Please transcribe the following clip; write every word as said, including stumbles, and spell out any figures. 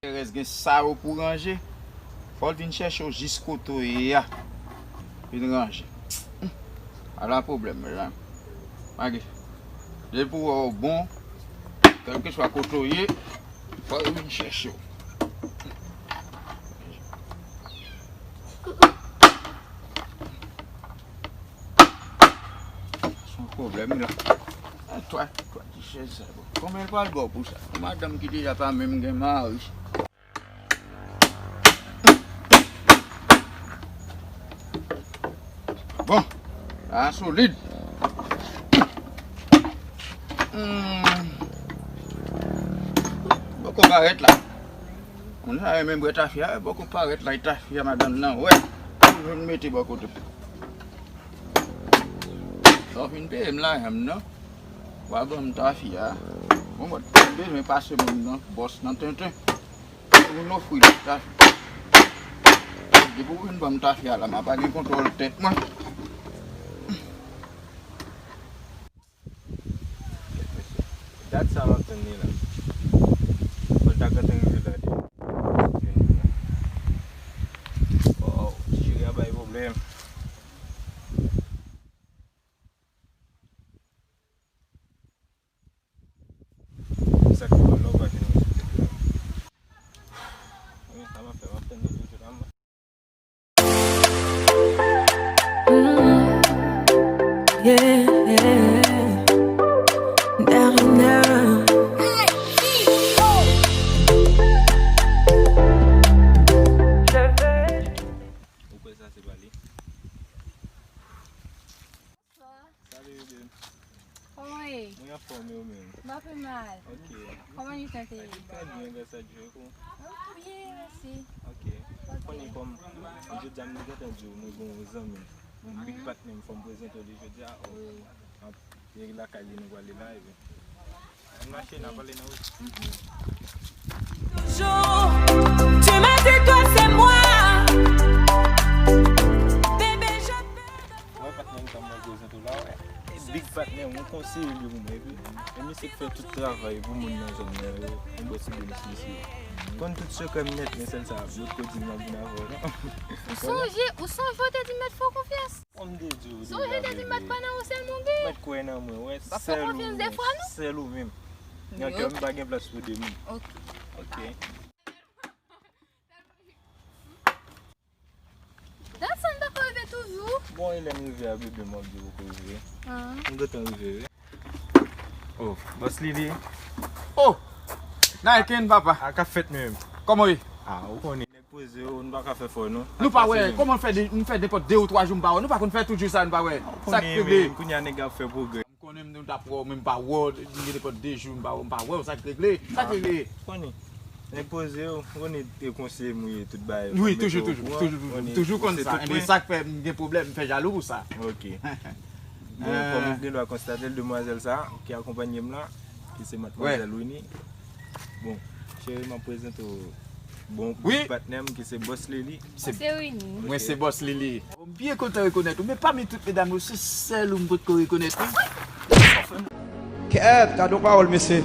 Perez gen sa yo pou ranje. Fò l vin chèche w jis kote w ye a. Vin ranje. Ala pwoblèm, mezanmi. Magi, depi w wè w bon, kèlkeswa kote w ye, fò yo vin chèche w. Se yon pwoblèm, wi, la. A, twa, twa ti chèz sa, bon. Konbyen l pral ba w pou sa? Yon madanm ki deja pa menm gen mari. Bon, sa solid. Hmm. Poko parèt la. Moun sa renmen bwè tafya, poko parèt la, e tafya madanm nan, wè. Toujou mete bò kote. Lè w fin peye m lajan m nan, w a ban m tafya. Bon, mwen, m bezwen pase moun nan, bòs nan tenten. Moun ofri l tafya. Depi w vin ban m tafya la, m a pa gen kontwòl tèt mwen. Dat sa m ap tann li la. Mwen ta gentan rive la deja. Waw, ti cheri a bay pwoblèm. Sa k pran lò pa vin rezoud pwoblèm. Wi, sa m ap fè, m ap tann li toujou la. Yeah, yeah. Down, down. Ou kwè sa se pa li? Bonsoir. Salut, bebe. Kòman ye? Mwen anfòm, e ou menm? M pa pi mal. Ok. Kòman nou tante ye? Trè byen, grâce à Dieu, kou. Mwen byen, mèsi. Ok. Ok. Konnen kòm, jodi a m te gentan di w, mwen gen yon zanmi m. Big patnè m, fò m prezante w li jodi a. Wi. Ap, e lakay li nou prale la, epi. Ann mache, n a pale nan wout. Toujours, tu m'as dit, toi, c'est moi. Bébé, je t'aime. Wè, patnè m, kòm mwen prezante w la, wè. Big patnè m, yon konseye li pou mwen, epi, e misye k fè tout travay pou moun nan zòn nan yo, yon bò ti biznis misye. Konn tout sekrè m nèt, men sèl sa, m potko di l nan vin avè w, non. Ou sonje, ou sonje w te di m mèt fè w konfyans? Kòm m te di w deja, bebe. Sonje w te di m mèt kwè nan ou sèlman w gen. Mèt kwè nan mwen, wè, sèl ou menm, sèl ou menm. Nan kè m pa gen plas pou de moun. Ok. Ok. Dat sa n poko rive toujou? Bon, e lè m rive a, bebe, m ap di w poko rive. Ah. M gentan rive, wi. Oh, bòs Lili. Oh! Nayken, papa. A k ap fèt menm? Kòman w ye? Ah, ou konnen. Nèg poze yo, nou pa ka fè fò, non. Nou pa wè, kòman fè de, nou fè nenpòt de ou twa jou m pa wè. Nou pa konn fè tout jou sa, nou pa wè. Sa k regle? Kounye a nèg ap fè pwogrè. M konnen nou t ap wè w, men m pa wè w, gen nenpòt de jou m pa wè w, m pa wè w, sa k regle? Sa k regle? Konnen. Nèg poze yo, konnen e konseye m ou ye, tout bagay. Wi, toujou, toujou, toujou, toujou. Toujou konn sa. Enben, sa k fè m gen pwoblèm, m fè jalou pou sa. Ok. Bon, kòm ou gen dwa konstate l, demwazèl sa a, ki akonpanye m la, ki se madmwazèl Winnie. Bon, cheri, m ap prezante w bon patnè m ki se Bòs Lili. Se Winnie. Mwen se Bòs Lili. M byen kontan rekonèt ou, men pami tout medam yo, se sèl ou m potko rekonèt, wi. Kèt, gade yon pawòl, mesye.